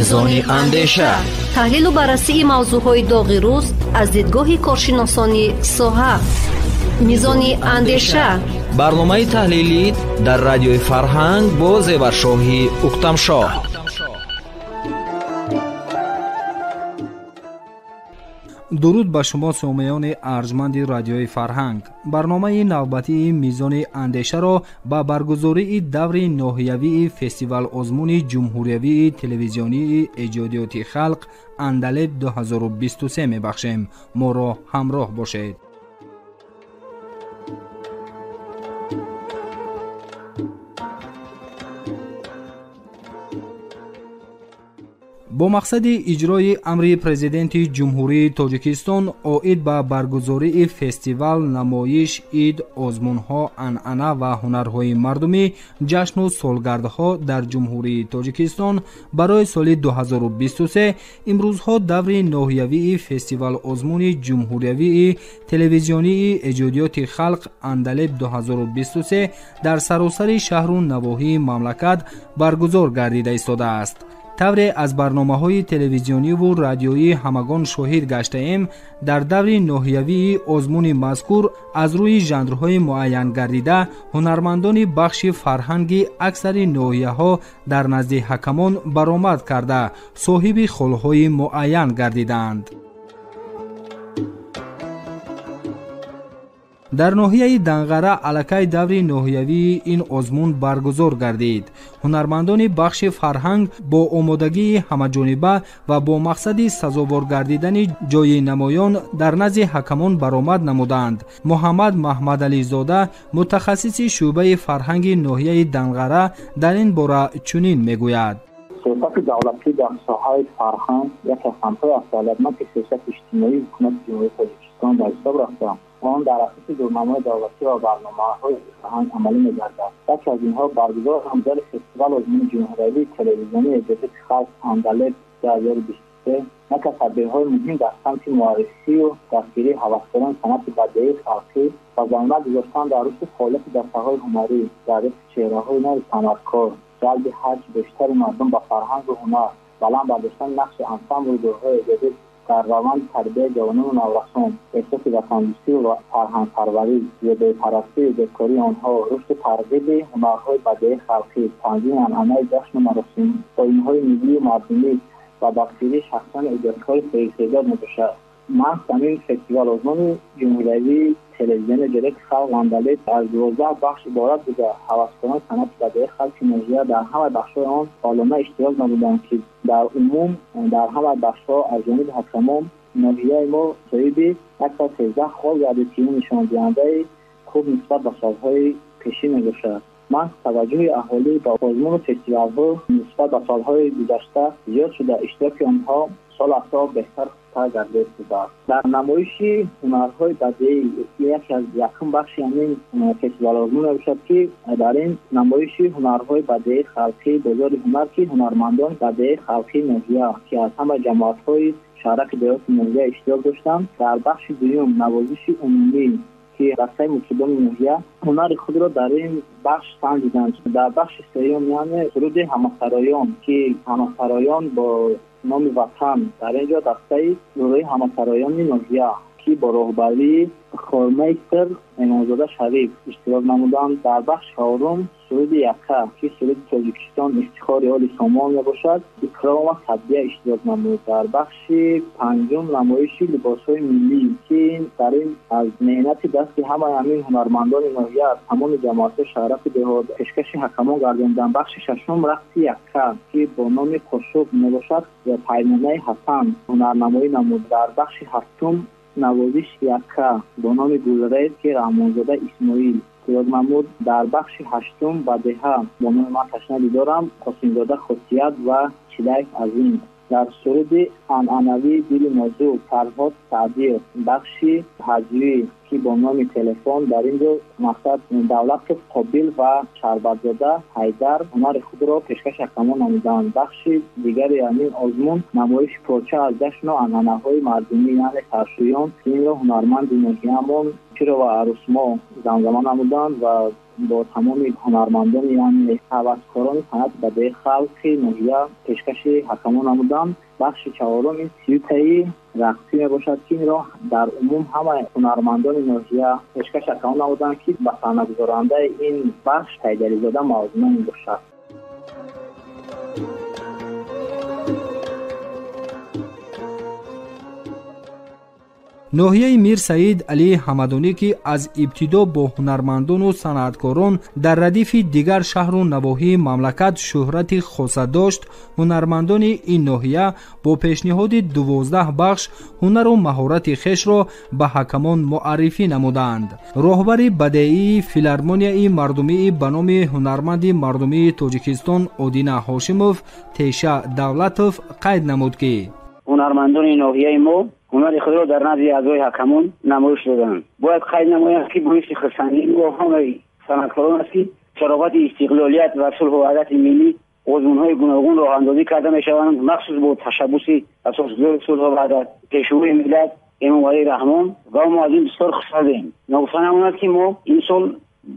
Мизони андеша, таҳлилу баррасии мавзӯъҳои доғи рӯз аз дидгоҳи коршиносони соҳа. Мизони андеша, барномаи таҳлилӣ дар радиои Фарҳанг бо Зеваршоҳи Уктамшоҳ. Дуруд ба шумо сомеёни арҷманди радиои Фарҳанг. Барномаи навбатии Мизони андешаро ба баргузории даври ноҳиявии фестивал-озмуни ҷумҳуриявии телевизионии эҷодиёти халқ Андалеб 2023 мебахшем. Моро ҳамроҳ бошед. Бо мақсади иҷрои амри Президенти Ҷумҳурии Тоҷикистон оид ба баргузории фестивал, намоиш, ид, озмунҳо, анъана ва ҳунарҳои мардумӣ, ҷашну солгардҳо дар Ҷумҳурии Тоҷикистон барои соли 2023 имрӯзҳо даври ноҳиявии фестивал-озмуни ҷумҳуриявии телевизионии эҷодиёти халқ Андалеб 2023 дар саросари шаҳру навоҳии мамлакат баргузор гардида истодааст. Тавре аз барномаҳои телевизиониву радиоӣ ҳамагон шоҳид гаштаем, дар даври ноҳиявии озмуни мазкур аз рӯи жанрҳои муайян гардида ҳунармандони бахши фарҳанги аксари ноҳияҳо дар назди ҳакамон баромад карда, соҳиби холҳои муайян гардидаанд. Дар ноҳияи Данғара аллакай даври ноҳиявии ин озмун баргузор гардид. Ҳунармандони бахши фарҳанг бо омодагии ҳамаҷониба ва бо мақсади сазовор гардидани ҷойи намоён дар назди ҳакамон баромад намуданд. Муҳаммад Маҳмадализода, мутахассиси шӯъбаи фарҳанги ноҳияи Данғара, дар ин бора чунин мегӯяд. Сиёсати давлатӣ дар соҳаи фарҳанг яке аз самтҳои афзалиятноки сиёсати иҷтимоии ҳукумати Ҷумҳурии Тоҷикистон ба ҳисоб рафта, он дар асоси дурнамои давлатӣ ва барномаҳои фарҳанг амалӣ мегардад. Яке аз инҳо баргузор намудани фестивал озмуни ҷумҳуриявии телевизионии эҷодиёти халқ Андалеб 2023 яке аз тадбирҳои муҳим дар самти муаррифию дастгирии ҳаваскорони санъати бадеии халқӣ ва замина гузоштан дар рушди фаъолияти дастаҳои ҳунарӣ, дарёфти чеҳраҳои нави санъаткор, ҷалби ҳарчи бештари мардум ба фарҳангу ҳунар, баланд бардоштани нақши ансамблу гурӯҳҳои эҷодӣ дар раванди тарбияи ҷавонону наврасон, эҳсоси ватандӯстӣ ва фарҳангпарварӣ, зебоипарастию эҷодкории онҳо, рушду тарғиби ҳунарҳои бадеии халқӣ, танзими анъанаи ҷашну маросим, оинҳои миллию мардумӣ ва дастгирии шахсони эҷодкори соҳибистеъдод мебошад. Маҳз ҳамин фестивал-озмуни ҷумҳуриявии телевизиони эҷодиёти халқ Андалеб аз 12 бахш иборат буда, ҳаваскорони санъати бадеии халқи ноҳия дар ҳамаи бахшҳои он фаъолона иштирок намуданд, ки дар умум дар ҳамаи бахшҳо аз ҷониби ҳакамон ноҳияи мо соҳиби 113 хол гардид, ки ин нишондиҳандаи хуб нисбат ба солҳои пешин мебошад. Маҳз таваҷҷӯҳи аҳолӣ ба озмуну фестивалҳо нисбат ба солҳои гузашта зиёд шуда, иштироки онҳо сол аз сол беҳтар гардид шудааст. Дар намоиши ҳунарҳои бадеӣ яке аз якум бахши ҳамин фестивал-озмун мебошад, ки дар ин намоиши ҳунарҳои бадеии халқӣ бозори ҳунар, ки ҳунармандони бадеии халқии ноҳия, ки аз ҳама ҷамоатҳои шаҳраки деҳоти ноҳия иштирок доштанд, дар бахши дуюм навозиши умумӣ, ки дастаи мутрибони ноҳия ҳунари худро дар ин бахш санҷиданд. Дар бахши сеюм, яъне суруди ҳамасароён, ки ҳамасароён бо номи ватан, дар ин ҷо дастаи гурӯҳи ҳамасароёни ноҳия, ки бо роҳбарии хормейстер Эмомзода Шариф иштирок намуданд. Дар бахши чорум суруди яка, ки суруди Тоҷикистон ифтихори оли сомон мебошад, Икромова Сабдия иштирок намуд. Дар бахши панҷум намоиши либосҳои миллӣ, ки дар ин аз меҳнати дасти ҳамаи ҳамин ҳунармандони ноҳия аз тамоми ҷамоатҳои шаҳраку деҳот пешкаши ҳакамон гардониданд. Бахши шашум рақси яка, ки бо номи Қошуқ мебошад, Паймонаи Ҳасан ҳунарнамоӣ намуд. Дар бахши ҳафтум навозиш яка бо номи Гулрез, ки Раҳмонзода Исмоил иштирок намуд. Дар бахши ҳаштум бадеҳа бо номи Ман ташна дидорам, Қосимзода Хосият ва Чилаев Азим. Дар суруди анъанавии дили нозук Фарҳод Саъдиев. Бахши ҳаҷвӣ, ки бо номи телефон, дар ин ҷо мақсад Давлатов Қобил ва Шарбатзода Ҳайдар ҳунари худро пешкаши ҳакамон намуданд. Бахши дигари ҳамин озмун намоиши порча аз ҷашну анъанаҳои мардумӣ, яъне саршӯён, ки инро ҳунарманди ноҳияамон Пирова Арӯсмо замзама намуданд ва бо тамоми ҳунармандони, яъне ҳаваскорони санъати бадеии халқи ноҳия пешкаши ҳакамон намуданд. Бахши чаҳорум ин сиютаи рақсӣ мебошад, ки инро дар умум ҳамаи ҳунармандони ноҳия пешкаш ҳакамон намуданд, ки ба саҳнагузорандаи ин бахш Ҳайдаризода Мавзуна мебошад. Ноҳияи Мир Саид Алӣ Ҳамадонӣ, ки аз ибтидо бо ҳунармандону санъаткорон дар радифи дигар шаҳру навоҳии мамлакат шӯҳрати хоса дошт, ҳунармандони ин ноҳия бо пешниҳоди 12 бахш ҳунару маҳорати хешро ба ҳакамон муаррифӣ намуданд. Роҳбари бадеии филармонияи мардумии ба номи ҳунарманди мардумии Тоҷикистон Одина Ҳошимов Теша Давлатов қайд намуд, ки ҳунармандони ноҳияи мо ҳунари худро дар назди аъзои ҳакамон намоиш доданд. Бояд қайд намоям, ки боиси хурсандии мо ҳамаи санъаткорон аст, ки чароғати истиқлолият ва сулҳу ваҳдати миллӣ озмунҳои гуногун роҳандозӣ карда мешаванд, махсус бо ташаббуси асосгузори сулҳу ваҳдат, пешвои миллат Эмомалӣ Раҳмон, ва мо аз ин бисёр хушҳолем. Ногуфта намонад, ки мо имсол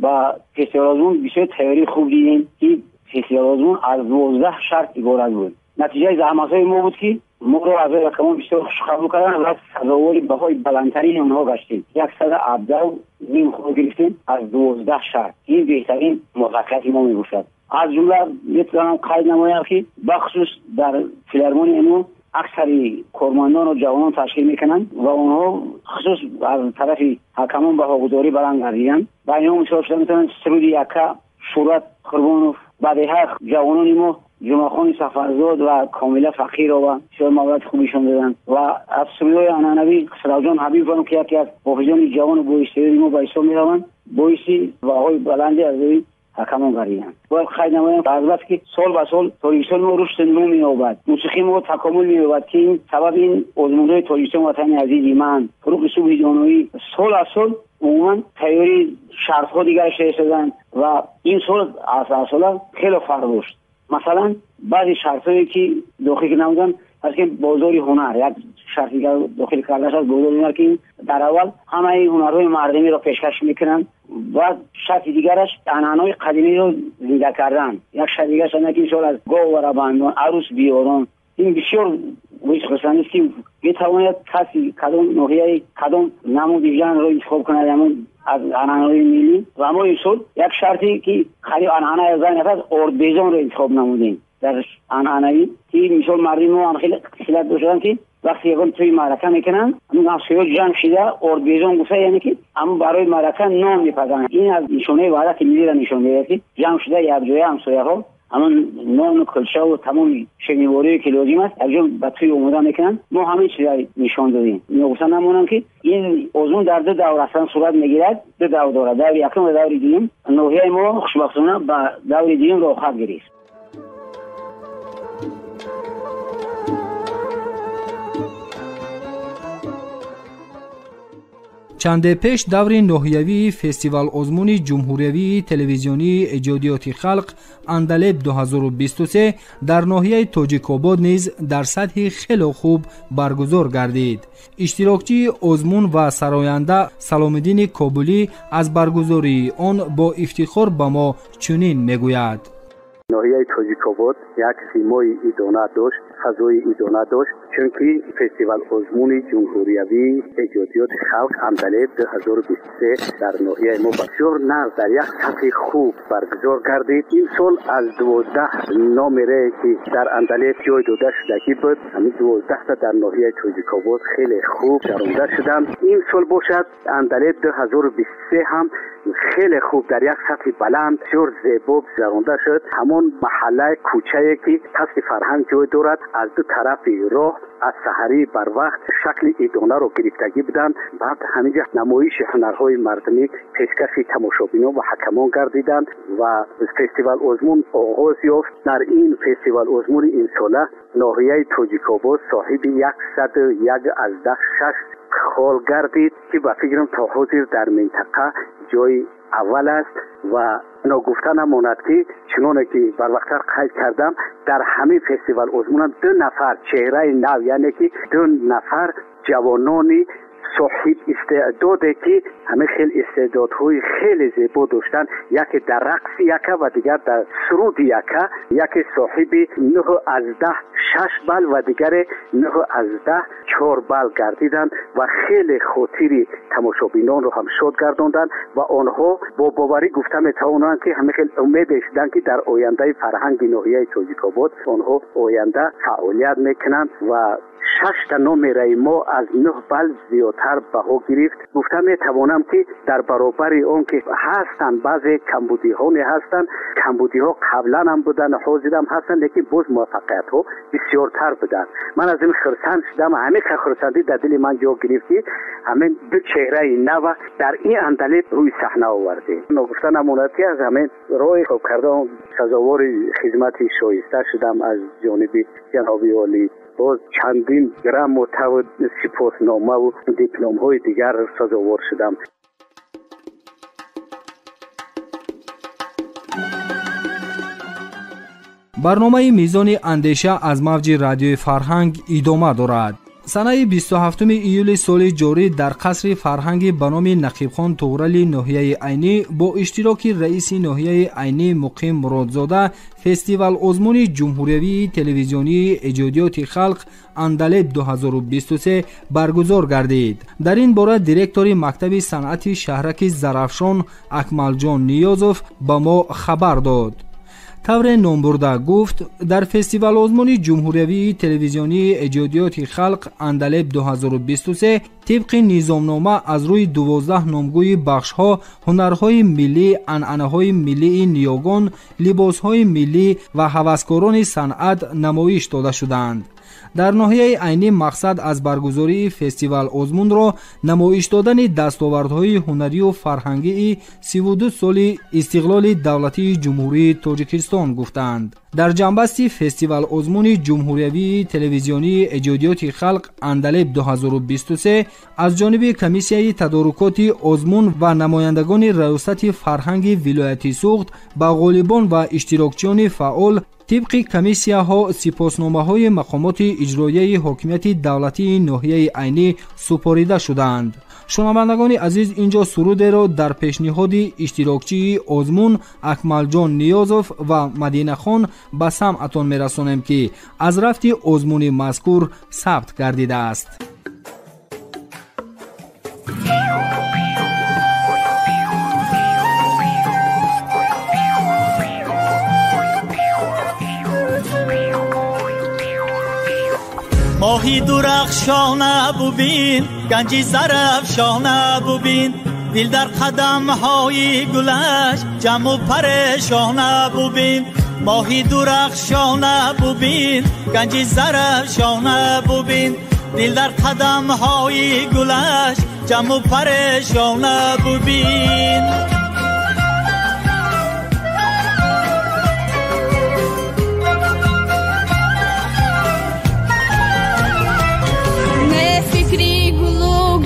ба фестивал-озмун бисёр тайёрии хуб дидем, ки фестивал-озмун аз 12 шарт иборат буд. Натиҷаи заҳматҳои мо буд, ки моро аъзои ҳакамон бисёр хуш қабул карданд ва сазовори баҳои баландтарини онҳо гаштем. 117.5 хол гирифтем аз 12 шарт. Ин беҳтарин муваффақияти мо мебошад. Аз ҷумла метавонам қайд намоям, ки бахусус дар филармонияи мо аксари кормандону ҷавонон ташкил мекунанд ва онҳо хусус аз тарафи ҳакамон баҳогузорӣ баланд гардиданд. Ба инҳо мисол шуда метавонанд Суруди Яка, Шӯрат Қурбонов, бадеҳа ҷавонони мо Ҷумъахони Сафарзод ва Комила Фақирова бисёр маблағи хуб нишон доданд ва аз сурудҳои анъанавӣ Сироҷон Ҳабибов, ки яке аз ҳофизони ҷавону боистеъдоди мо ба ҳисоб мераванд, боиси баҳои баланди аз рӯи ҳакамон гардиданд. Бояд қайд намоям, аз бас ки сол ба сол Тоҷикистони мо рушду нумӯ меёбад, мусиқии мо такомул меёбад, ки ин сабаби ин озмунҳои Тоҷикистон ватани азизи ман, фуруғи субҳи доноӣ сол аз сол умуман тайёрии шартҳо дигар шуда истоданд ва ин сол аз ҳарсола хеле фарқ дошт. Масалан, баъзе шартҳое ки дохил намуданд, аз ки бозори ҳунар, як шарти дигар дохил карда шуд, бозори ҳунар, ки дар аввал ҳамаи ҳунарҳои мардумиро пешкаш мекунанд. Баъд шарти дигараш анъанаҳои қадимиро зинда кардан. Як шарти дигараш ана ки мисол аз гов ва рабандон, арӯс биёрон. Ин бисёр боиси хурсандӣ аст, ки метавонад каси кадом ноҳияи кадом намуди жанрро интихоб кунад, ҳамон аз анъанаҳои миллӣ. Ва мо имсол як шарте ки қариб анъана аз зан аст, ордбезонро интихоб намудем дар анъанавӣ, ки мисол мардуми мо ҳам хеле хилат доштанд, ки вақте ягон тӯи маърака мекунанд, ҳамин ҳамсояҳо ҷамъ шида ордбезон гуфта, яъне ки ҳамон барои маърака нон мепазанд. Ин аз нишонаи ваҳдати миллиро нишон медиҳад, ки ҷамъ шуда якҷоя ҳамсояҳо ҳамон нону кулчаву тамоми ширниворие ки лозим аст якҷо ба тӯй омода мекунанд. Мо ҳамин чиза нишон додем. Ногуфта намонам, ки ин озмун дар ду давр аслан сурат мегирад, ду давр дорад, даври якум ва даври дуюм. Ноҳияи мо хушбахтона ба даври дуюм роҳхат гирифт. Чанде пеш даври ноҳиявии фестивал-озмуни ҷумҳуриявии телевизионии эҷодиёти халқ Андалеб 2023 дар ноҳияи Тоҷикобод низ дар сатҳи хело хуб баргузор гардид. Иштирокчии озмун ва сароянда Саломиддини Кобулӣ аз баргузории он бо ифтихор ба мо чунин мегӯяд. Ноҳияи Тоҷикобод як симои идона дошт, фазои идона дошт, чунки фестивал-озмуни ҷумҳуриявии эҷодиёти халқ Андалеб 2023 дар ноҳияи мо бисёр нағз дар як сатҳи хуб баргузор гардид. Имсол аз 12 номере ки дар Андалеб ҷой дода шудагӣ буд, ҳамин 12та дар ноҳияи Тоҷикобод хеле хуб даромада шуданд. Имсол бошад Андалеб 2023 ҳам хеле хуб дар як сатҳи баланд бисёр зебо гузаронда шуд. Ҳамон маҳаллаи кӯчае ки қасри фарҳанг ҷой дорад, аз ду тарафи роҳ аз саҳарӣ барвақт шакли идонаро гирифтагӣ буданд. Баъд ҳаминҷа намоиши ҳунарҳои мардумӣ пешкаши тамошобинон ва ҳакамон гардиданд ва фестивал-озмун оғоз ёфт. Дар ин фестивал-озмуни имсола ноҳияи Тоҷикобод соҳиби 101.6 хол гардид, ки ба фикрам то ҳозир дар минтақа ҷои аввал аст. Ва ногуфта намонад, ки чуноне ки барвақттар қайд кардам, дар ҳамин фестивал озмунам 2 нафар чеҳраи нав, яъне ки 2 нафар ҷавонони Соҳиб истеъдоде ки ҳамин хел истеъдодҳои хеле зебо доштанд, яке дар рақси яка ва дигар дар суруди яка, яке соҳиби 9.6 бал ва дигаре 9.4 бал гардиданд ва хеле хотири тамошобинонро ҳам шод гардонданд ва онҳо бо боварӣ гуфта метавонанд, ки ҳамин хел умеде шуданд, ки дар ояндаи фарҳанги ноҳияи Тоҷикобод онҳо оянда фаъолият мекунанд ва 6 номераи мо аз 9 бал зиёдтар баҳо гирифт. Гуфта метавонам, ки дар баробари он ки ҳастанд баъзе камбудиҳоне ҳастанд, камбудиҳо қаблан ҳам буданд, ҳозир ҳам ҳастанд, лекин боз муваффақиятҳо бисёртар буданд. Ман аз ин хурсанд шудам, ҳамин хурсандӣ дар дили ман ҷо гирифт, ки ҳамин ду чеҳраи нава дар ин Андалеб рӯи саҳна овардем. Ногуфта намонад, ки аз ҳамин роҳи хоб кардан сазовори хизмати шоиста шудам аз ҷониби ҷаноби олӣ. Боз чандин грамотаву сипосномаву дипломҳои дигар сазовор шудам. Барномаи «Мизони андеша» аз мавҷи радиои «Фарҳанг» идома дорад. Санаи 27 июли соли ҷорӣ дар қасри фарҳанги ба номи Нақибхон Туғрали ноҳияи Айнӣ бо иштироки раиси ноҳияи Айнӣ Муқим Муродзода фестивал-озмуни ҷумҳуриявии телевизионии эҷодиёти халқ «Андалеб 2023» баргузор гардид. Дар ин бора директори мактаби санъати шаҳраки Зарафшон Акмалҷон Ниёзов ба мо хабар дод. Тавре номбурда гуфт, дар фестивал-озмуни ҷумҳуриявии телевизионии эҷодиёти халқ «Андалеб 2023» тибқи низомнома аз рӯи 12 номгӯи бахшҳо ҳунарҳои миллӣ, анъанаҳои миллии ниёгон, либосҳои миллӣ ва ҳаваскорони санъат намоиш дода шуданд. Дар ноҳияи Айнӣ мақсад аз баргузории фестивал-озмунро намоиш додани дастовардҳои ҳунарию фарҳангии 32 соли истиқлоли давлатии Ҷумҳурии Тоҷикистон гуфтанд. Дар ҷамъбасти фестивал-озмуни ҷумҳуриявии телевизионии эҷодиёти халқ «Андалеб 2023» аз ҷониби комиссияи тадорукоти озмун ва намояндагони раёсати фарҳанги вилояти Суғд ба ғолибон ва иштирокчиёни фаъол тибқи комиссияҳо сипосномаҳои мақомоти иҷроияи ҳокимияти давлатии ноҳияи Айнӣ супорида шуданд. Шунавандагони азиз, инҷо сурудеро дар пешниҳоди иштирокчии озмун Акмалҷон Ниёзов ва Мадинахон ба самъатон мерасонем, ки аз рафти озмуни мазкур сабт гардидааст. Моҳи дурахшона бубин, ганҷи зарафшона бубин, дил дар қадамҳои гулаш ҷамъу парешона бубин. Моҳи дурахшона бубин, ганҷи зарафшона бубин, дил дар қадамҳои гулаш ҷамъу парешона бубин.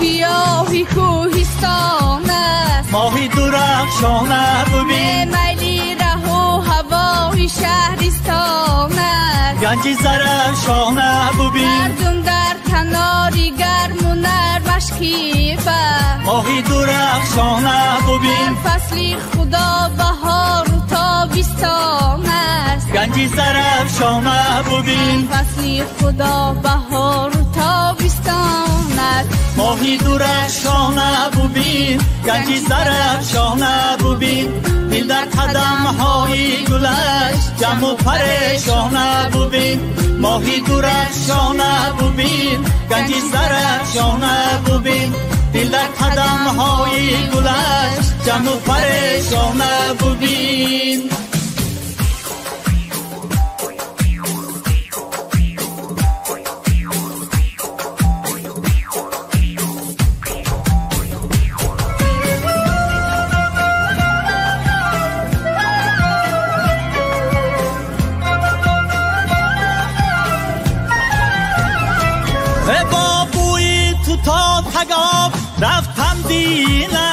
Гиёҳи кӯҳистон аст, моҳи дурахшона бубин, майли раҳу ҳавои шаҳристон аст, ганҷи зарафшона бубин, мардум дар канори гарму нармаш кифа, моҳи дурахшона бубин, фасли худо баҳору тобистон аст, ганҷи зарафшона бубин, фасли худо баҳору тобистон аст, моҳи дурахшона бубин, ганҷи зарафшона бубин, дил дар қадамҳои гулаш ҷамъу парешона бубин. Моҳи дурахшона бубин, ганҷи зарафшона бубин, дил дар қадамҳои гулаш ҷамъу парешона бубин. Рафтам дина,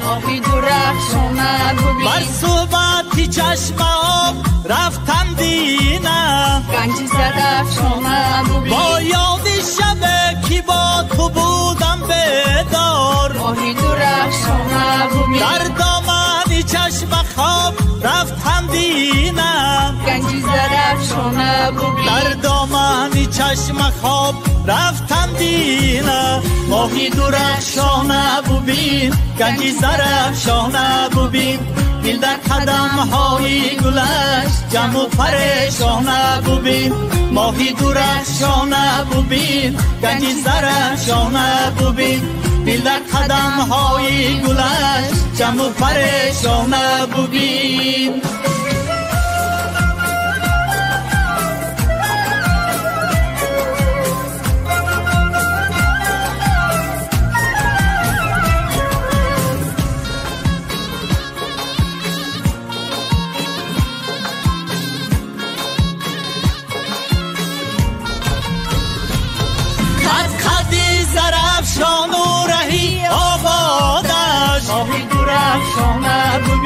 моҳи дурахшона бубин, бар суҳбати чашма об рафтам дина, ганҷи зарафшона бубин, бо ёди шабе ки бо ту будам бедор. рафтам динам ганҷи зарафшона бубин дар домани чашма хоб рафтам динам моҳи дурахшона бубин ганҷи зарафшона бубин дил дар қадамҳои гулаш ҷамъу парешона бубин моҳи дурахшона бубин ганҷи зарафшона бубин дил дар қадамҳои гулаш ҷамъу парешона бубин.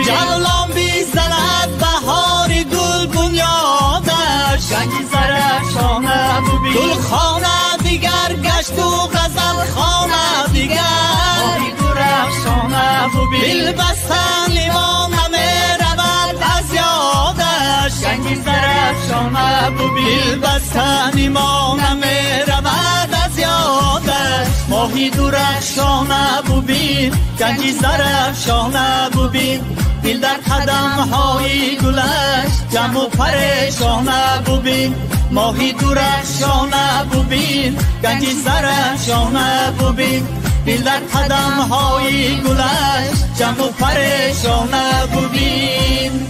جلان بیزند بهار گل بنیادش گنج زرفشانه ببین گل خانه دیگر گشت و غزل خانه دیگر درفشانه ببین دل بستن لیوان نمیرود از یادش گنج زرفشانه ببین دل بستن لیوان نمیرود از یادش ماهی درخشانه ببین گنج زرفشانه ببین دل در قدم‌های گلش جمع و پریشانه ببین ماهی درخشانه ببین گنج زرفشانه ببین دل در قدم‌های گلش جمع و پریشانه ببین.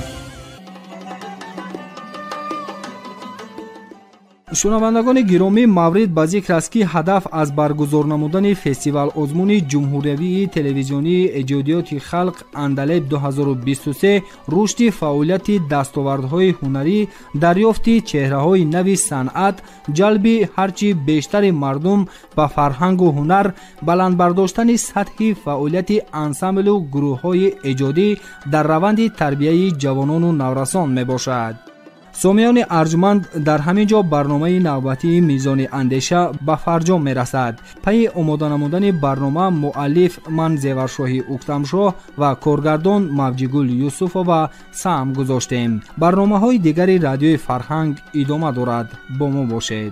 Шунавандагони гиромӣ, маврид ба зикр аст, ки ҳадаф аз баргузор намудани фестивал-озмуни ҷумҳуриявии телевизионии эҷодиёти халқ Андалеб 2023 рушди фаъолияти дастовардҳои ҳунарӣ, дарёфти чеҳраҳои нави санъат, ҷалби ҳарчи бештари мардум ба фарҳангу ҳунар, баланд бардоштани сатҳи фаъолияти ансамблу гурӯҳҳои эҷодӣ дар раванди тарбияи ҷавонону наврасон мебошад. Сомиёни арҷманд, дар ҳамин ҷо барномаи навбатии Мизони андеша ба фарҷом мерасад. Пайи омода намудани барнома муаллиф ман Зеваршоҳи Уктамшоҳ ва коргардон Мавҷигул Юсуфова саҳм гузоштем. Барномаҳои дигари радиои Фарҳанг идома дорад. Бо мо бошед.